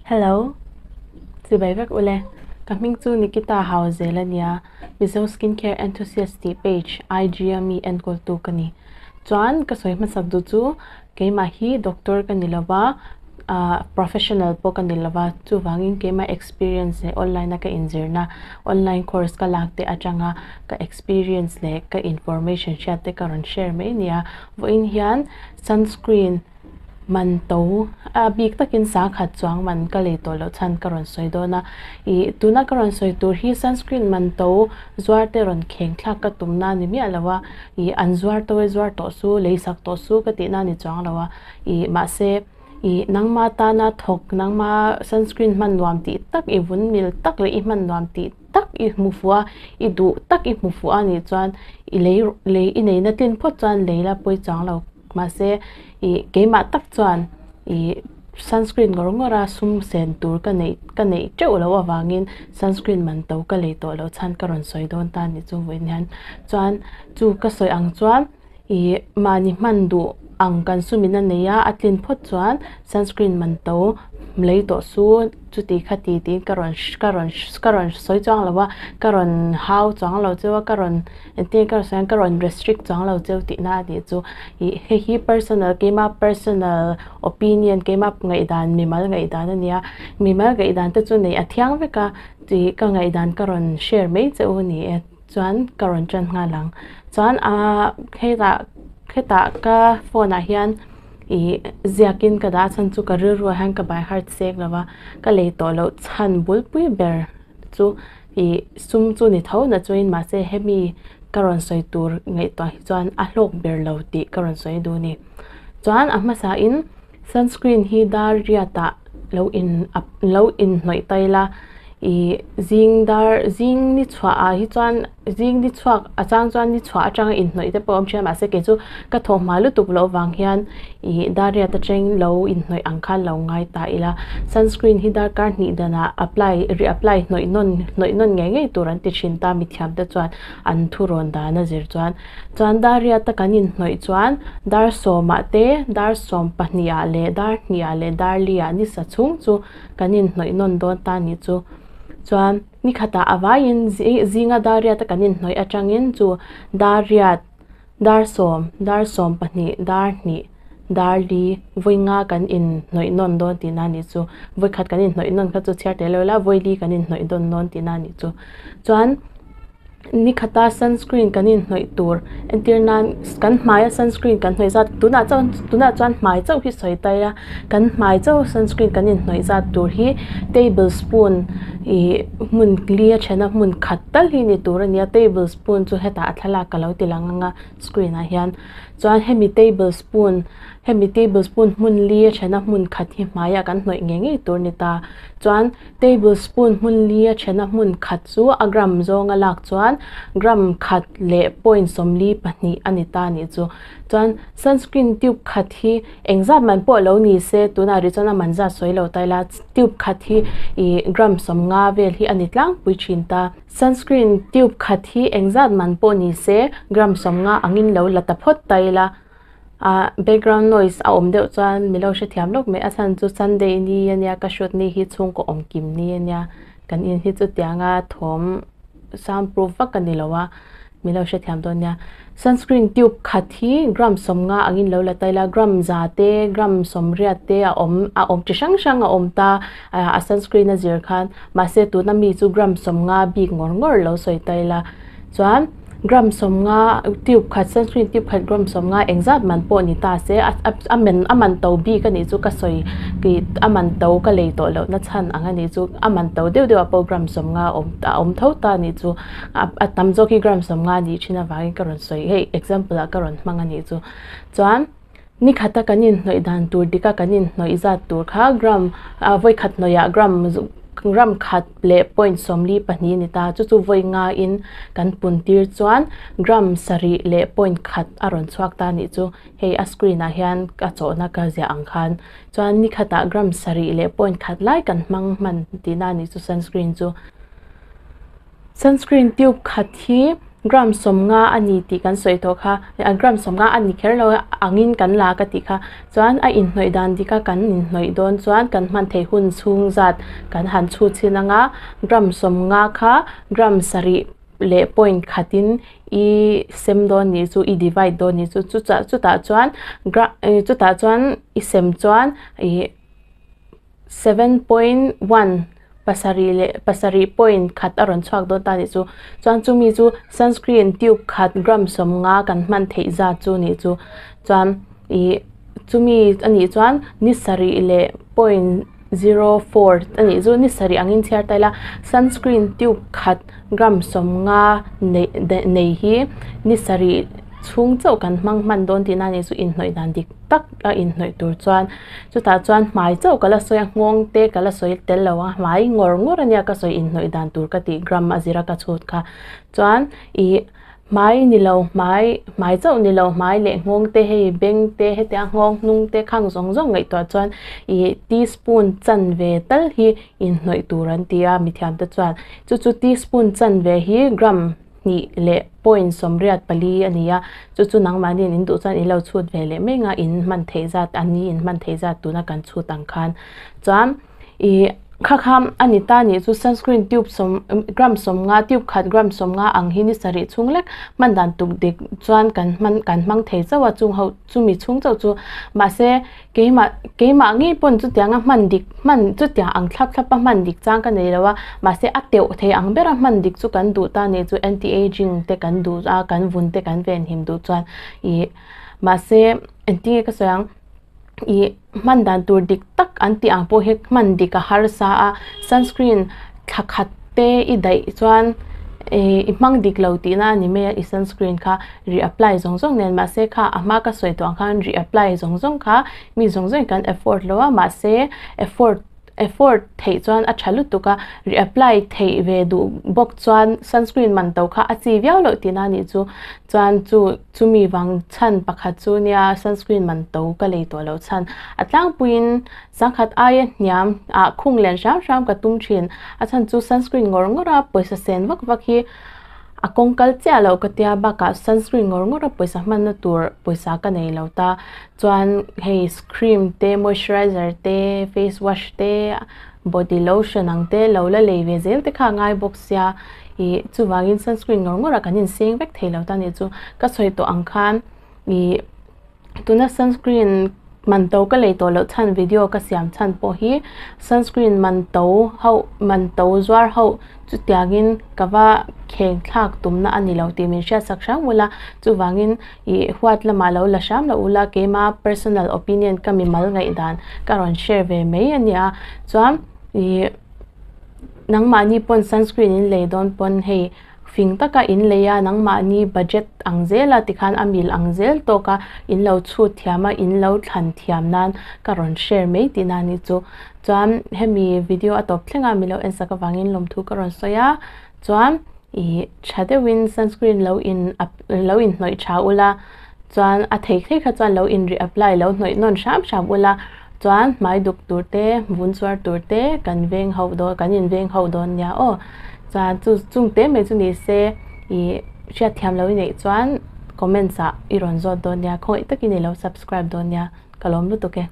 Hello. Chibai vek ule. Ka hming chu Nikita Hauzel a nia. Mizo Skincare Enthusiast tih page IG a mi enkawltu ka ni. Chuan ka sawi hmasak duh chu keimah hi doctor ka ni lova, ah professional pawh ka ni lova, chuvangin keimah experience leh online a ka inzirna online course ka lak te atanga ka experience leh ka information hriat te ka rawn share mai a nia. Vawiin hian sunscreen Man to a bik takin sangkhat chuang man ka lei tawh loh chhan ka rawn sawi dawn a. Ih tuna ka rawn sawi tur hi sunscreen man to zuar te rawn kheng thlak ka tum na ni miah lo a. Ih an zuar to e zuar tawh su lei sak tawh su ka tih na ni chuang lo a. Ih mahse ih nangma tana thawk nangma sunscreen hman nuam tih tak i vun mil tak leh i hman nuam tih tak i hmu fuh a i duh tak i hmu fuh a nih chuan i lei lei i neihna tlin phawt chuan lei la pawi chuang lo. Mahse, ih keimah tak chuan ih sunscreen ngawr ngawr a sum sen tur ka neih ka neih teuh loh avangin sunscreen man to ka lei tawh loh chhan ka rawn sawi dawn ta ni chu vawiin hian. Chuan chu ka sawi ang chuan ih mahni hman duh ang kan sumin a nei a, a tlin phawt chuan sunscreen man to lei tawh su chuti kha ti tiin ka rawn ka rawn ka rawn sawi chuang lo a, ka rawn hau chuang lo cheu a, ka rawn Engtin ka rawn sawi ang, ka rawn restrict chuang lo cheu tihna a nih chu. Ih hei hi personal keima personal opinion keima ngaihdan mimal ngaihdan a nia. Mimal ngaihdan te chu neih a thiang vek a, tih ka ngaihdan ka rawn share mai che u ni e. Chuan ka rawn tan nghal ang. Chuan ah hetah hetah ka phone ah hian ih ziakin ka dah chhan chu ka rilru ah hian ka by heart sek lo va, ka lei tawh loh chhan bulpui ber chu Ih sum chu ni tho na chuin mahse hemi ka rawn sawi tur ngaihtuah hi chuan a hlawk ber lo tih ka rawn sawi duh a ni. Chuan a hmasa in sunscreen hi dar riatah lo in lo inhnawih ta ila ih zing dar zing ni chhuah ah hi chuan zing ni chhuak a chang chuan ni chhuah atanga inhnawih te pawh a awm thin a mahse kei chu ka thaw hma lutuk loh vang hian Ih dar riat atang lo inhnawih ang khan lo ngai ta ila, sunscreen hi darkar hnih danah apply reapply hnawih nawn hnawih nawn ngei ngei tur an ti thin ta mithiam te chuan an thurawn dan a zir chuan. Chuan dar riata kan inhnawih chuan dar sawmah te, dar sawm pahnihah leh dar hnihah leh dar liah nisa chhung chu kan inhnawih nawn dawn ta nih chu. Chuan nikhatah a vaiin zinga dar riata kan inhnawih atangin chu dar riat Dar sawm, dar sawm pahnih, dar hnih, dar li, vawi nga kan inhnawih nawn dawn tihna a nih chu. Vawi khat kan inhnawih nawn kha chu chhiar tel lo ila, vawi li kan inhnawih dawn dawn tihna a nih chu. Chuan ni khata sunscreen kan inhnawih tur entir nan kan hmaia sunscreen kan hnawih zat tunah chuan tunah chuan hmai chauh hi sawi ta ila kan hmai chauh sunscreen kan inhnawih zat tur hi tablespoon ih hmun li a thena hmun khat tal hi ni tur a ni a tablespoon spoon chu hetah a thlalak ka lo ti lang ang a screen ah hian chuan hemi table spoon hemi table spoon hmun li a thena hmun khat hi hmaiah kan hnawih ngei ngei tur a ni ta chuan table spoon hmun li a thena hmun khat chu a gram zawnga lak chuan gram khat leh point sawmli pahnih a ni ta a nih chu chuan sunscreen tube khat hi engzat man pawh lo ni se tunah rih chuan a man zat sawi lo ta ila tube khat hi ih gram sawmnga vel hi a ni tlangpui thin ta. Sunscreen tube khat hi engzat man pawh ni se gram sawmnga angin lo la ta phawt ta ila ah background noise a awm deuh chuan mi lo hrethiam lawk mai a chhan chu Sunday ni ania ka shoot ni hi chhungkaw awm kim ni ania kan in hi chutianga thawm sound proof vak a ni lo a. Min lo hrethiam dawn nia. Sunscreen tube khat hi gram sawmnga angin lo la ta ila, gram za te, gram sawmriat te a awm a awm chi hrang hrang a awm ta a sunscreen a zir khan. Mahse tuna mi chu gram sawmnga bik ngawr ngawr lo sawi ta ila. Chuan gram sawmnga tube khat sunscreen tube khat gram sawmnga engzat man pawh ni ta se a a man a man to bik a nih chu ka sawi ih a man to ka lei tawh loh na chhan ang a nih chu a man to deuh deuh ah pawh gram sawmnga a awm a awm tho ta a nih chu. A tam zawk hi gram sawmnga a nih thin avangin ka rawn sawi hei example ah ka rawn hmang a nih chu. Chuan ni khata kan inhnawih dan tur dik a kan inhnawih zat tur kha gram ah vawi khat hnawih ah gram gram khat leh point sawmli pahnih a ni ta chu chu vawi nga in kan pun tir chuan gram sarih leh point khat a rawn chhuak ta a nih chu. Hei a screen ah hian ka chawhna ka ziah ang khan chuan ni khatah gram sarih leh point khat lai kan hmang hman tihna a nih chu sunscreen chu. Sunscreen tube khat hi. Gram 50 a ni tih kan sawi tawh kha, gram 50 a ni kher lo angin kan la ka tih kha. Chuan a inhnawih dan dika kan inhnawih dawn chuan kan hman theih hun chhung zat kan han chhut chhin anga gram 50 kha gram 7 leh point khatin i sem dawn nih chu i divide dawn nih chu chutah chutah chuan gram chutah chuan i sem chuan ih 7.1 pasarih leh pasarih point khat a rawn chhuak dawn ta nih chu chuan chumi chu sunscreen tube khat gram 50 kan hman theih zat chu nih chu chuan ih chumi a nih chuan ni sarih leh point 04 a nih chu ni sarih angin chhiar ta ila sunscreen tube khat gram 50 nei nei hi ni sarih chhung chauh kan hmang hman dawn tihna a nih chu inhnawih dan dik tak a inhnawih tur chuan chutah chuan hmai chauh ka la sawi a nghawng te ka la sawi tel lo a hmai ngawr ngawr ania ka sawi inhnawih dan tur ka tih gram a zira ka chhut kha chuan ih hmai ni lo hmai hmai chauh ni lo hmai leh nghawng te hei beng te hetia nghawng hnung te khang zawng zawng ngaihtuah chuan ih teaspoon chanve tal hi inhnawih tur an ti a mithiam te chuan chu chu teaspoon chanve hi gram hnih leh point 84 a ni a chu chu nangmahniin in duh chuan in lo chhut ve leh mai anga in hman theih zat an ni in hman theih zat tuna kan chhut ang khan chuan ih kha kha a ni ta nih chu sunscreen tube sawm gram 50 tube khat gram 50 ang hi ni sarih chhung lek hman dan tuk dik chuan kan hman kan hmang thei chauh a chung ho chumi chhung chauh chu mahse keimah keimah ngei pawn chutianga hman dik hman chutiang ang thlap thlap a hman dik chang ka nei lo a mahse a teuh thei ang bera hman dik chu kan duh ta nih chu anti aging te kan duh a kan vun te kan venhim duh chuan ih mahse engtin nge ka sawi ang ih hman dan tur dik tak an tih ang pawh hi hman dik a harsa a sunscreen thla khat te i daih chuan ih i hmang dik lo tihna a ni mai a i sunscreen kha reapply zawng zawng nen mahse kha a hma ka sawi tawh ang khan reapply zawng zawng kha mi zawng zawngin kan afford lo a mahse afford afford theih chuan a tha lutuk a reapply theih ve duh bawk chuan sunscreen man to kha a chi viau loh tihna a nih chu chuan chu chumi vang chhan pakhat chu nia sunscreen man to ka lei tawh loh chhan a tlangpuiin sangkhat aia hniam ah khung len hram hram ka tum thin a chhan chu sunscreen ngawr ngawr a pawisa sen vak vak hi a kawng kal chiah loh ka tia bakah sunscreen ngawr ngawr a pawisa hmanna tur pawisa ka nei lo ta chuan hei cream te moisturizer te face wash te body lotion ang te lo la lei ve zel te kha a ngai bawk sia ih chuvangin sunscreen ngawr ngawr ah kan inseng vek thei lo ta nih chu ka sawi tawh ang khan ih tuna sunscreen man to ka lei tawh loh chhan video ka siam chhan pawh hi sunscreen man to ho man to zuar ho chutiangin ka va kheng thlak tumna a ni lo tih min hriat sak hram ula chuvangin ih huat lamah lo la hram loh ula keima personal opinion ka mimal ngaih dan ka rawn share ve mai a nia chuan ih nangmahni pawn sunscreen in lei dawn pawn hei fing taka in lei a nangmahni budget ang zela tikhan a mil ang zel tawk a in lo chhut thiam a in lo thlan thiam nan ka rawn share mai tihna a nih chu chuan hemi video a tawp thleng a mi lo en sak avangin lawmthu ka rawn sawi a chuan ih tha deuhin sunscreen lo in lo in hnawih tha ula chuan a thei thei kha chuan lo in reapply lo hnawih nawn hram hram ula chuan hmai duk tur te vun chuar tur te kan veng ho dawn kan in veng ho dawn nia aw chuan chu chung te mai chu ni se ih hriat thiam lo i neih chuan comments ah i rawn zawt dawn nia khawngaih takin i lo subscribe dawn nia ka lawm lutuk e.